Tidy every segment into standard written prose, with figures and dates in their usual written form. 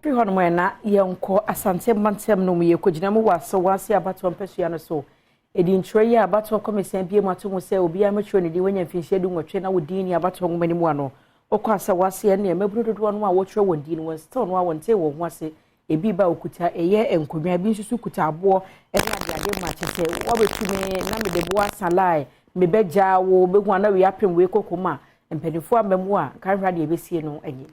Firi hɔnom ɛ na yɛnkɔ Asante mantam no mu, yɛkɔgyina mu wɔ Asawase abatoɔ mpasua no so. Ɛdi ntwerɛ yi a abatoɔ kɔmisa abue mu ato mu sɛ obiara mmɛtwerɛ ne din wanya mfinhyia 18 na wo din ni abatoɔ nwoma no mu ano. Wokɔ Asawase ɛne mmabunu dodoɔ no a wɔtwerɛ wɔn din no wɔn still no a wɔntee wɔn ho ase. Ebi ba okuta ɛyɛ nkonnwa, ebi nso so kuta aboɔ ɛne adeade ma kyɛ sɛ wɔbɛtumi na mede boɔ asa line mebɛgyaa wo bɛhu ana wei apem wei kɔkɔ mu a mpanimfoɔ aba mu a nka hwɛ adeɛ ɛbɛsie no anyi.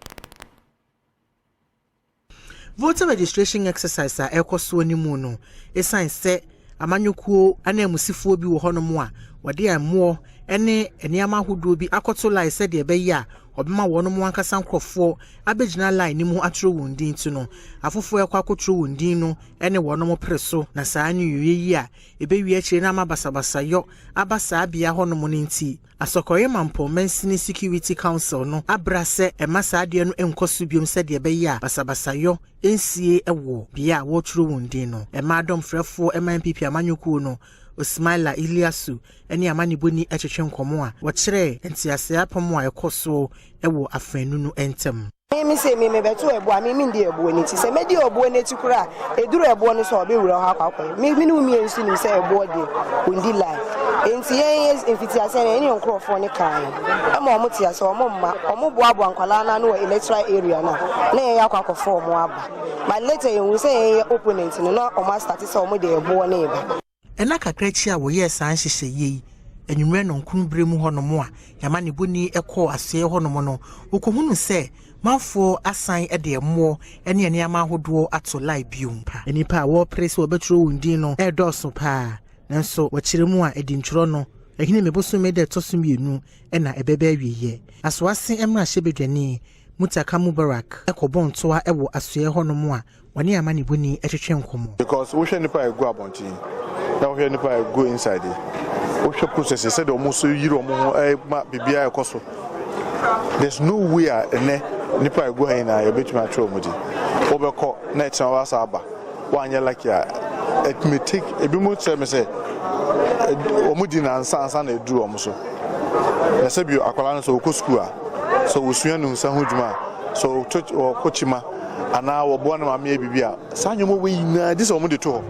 Voter registration exercise a ɛrekɔ soɔ no mu no, ɛsiane sɛ amanyɔkuo ananmusifoɔ bi wɔ hɔnom a wɔde mmoɔ ne nneɛma ahodoɔ bi akɔto line sɛdeɛ ɛbɛyɛ a ɔbɛma wɔn ankasa nkurɔfoɔ abɛgyina line no mu atwerɛ wɔn din ti no, afoforɔ ɛkɔ akɔtwerɛ wɔn din no ne wɔn pere so na saa ne wie yi a ɛbɛwie akyire no ama basabasayɔ aba saa bea hɔnom no nti, Asɔkɔre Mampɔ Mansini Security Council no abra sɛ ɛma saa adeɛ no nkɔ so biom sɛdeɛ ɛbɛyɛ a basabasayɔ nsie wɔ bea a wɔretwerɛ wɔn din no. Ɛma adɔmfrɛfoɔ ɛma NPP amanyɔkuo no, Osmaila Iliasu, ne amanebɔni twetwe nkɔmmɔ a wɔkyerɛ nteaseɛ apam a ɛkɔ so wɔ afanu no ntam. Mímí sɛ mímí bɛto ɛboɔ a mímí ndi ɛboɔ n'akyi sɛ mɛdi ɛboɔ n'akyi koraa, eduru ɛboɔ no so a ɔbɛwura hɔ akɔ akɔyɛ. Mímí ne mmienu nso nim sɛ ɛboɔ deɛ ondi line, nti yɛn mfitiaseɛ no yɛne yɛn nkurɔfoɔ ne kan ɛma ɔmo te ase, ɔmo mma ɔmo boaboa nkwadaa no ano wɔ electoral area no a na yɛn akɔ akɔfo ɔmo aba, but later yɛn hu sɛ yɛn yɛ opponent no na ɔmo astart sɛ ɔmo de ɛboɔ ne ba. Ɛna kakra akyi a wɔyɛɛ saa nhyehyɛeɛ yi, anwummerɛ 9 berɛ mu hɔnom a yɛama ne bɔni kɔɔ asoɛ hɔnom no, wɔkɔhunu sɛ manfoɔ asan de mmoɔ ne nneɛma ahodoɔ ato line biom pa. Nnipa a wɔrepere sɛ wɔbɛtwerɛ wɔn din no ɛredɔɔso paa, nanso wɔkyerɛ mu a ɛdi ntwerɛ no ɛhene me bosome da ɛtɔ so 2 ɛna ɛbɛbɛ awieɛ. Asoase mmarahyɛbadwani Mutaka Mubarak ɛkɔbɔ ntoa ɛwɔ asoɛ hɔnom a wɔne amanebɔni ɛtwetwe nkɔmmɔ. Because wohwɛ nipa a egu abɔnten na wohwɛ nipa a egu inside, wohwɛ process sɛdeɛ ɔmo so yiri ɔmo ho ɛma biribiara ɛkɔ so, there's no way a ɛnɛ nipa a egu ha nyinaa yɛbɛtumi atwerɛ ɔmo din. Wobɛkɔ na ɛkyɛn wasa aba, woanyɛ lucky a, it may take ebi mu kyerɛ me sɛ ɔmo di nansa ansa na eduru ɔmo so. Na sɛbi akwadaa no sɛ ɔkɔ sukuu a, sɛ osua ne nsa ho dwuma a, sɛ ɔkɔ kyima anaa wɔboa no maame yɛ biribi a, saa nneɛma wɔ nyinaa gye sɛ ɔmo de to hɔ.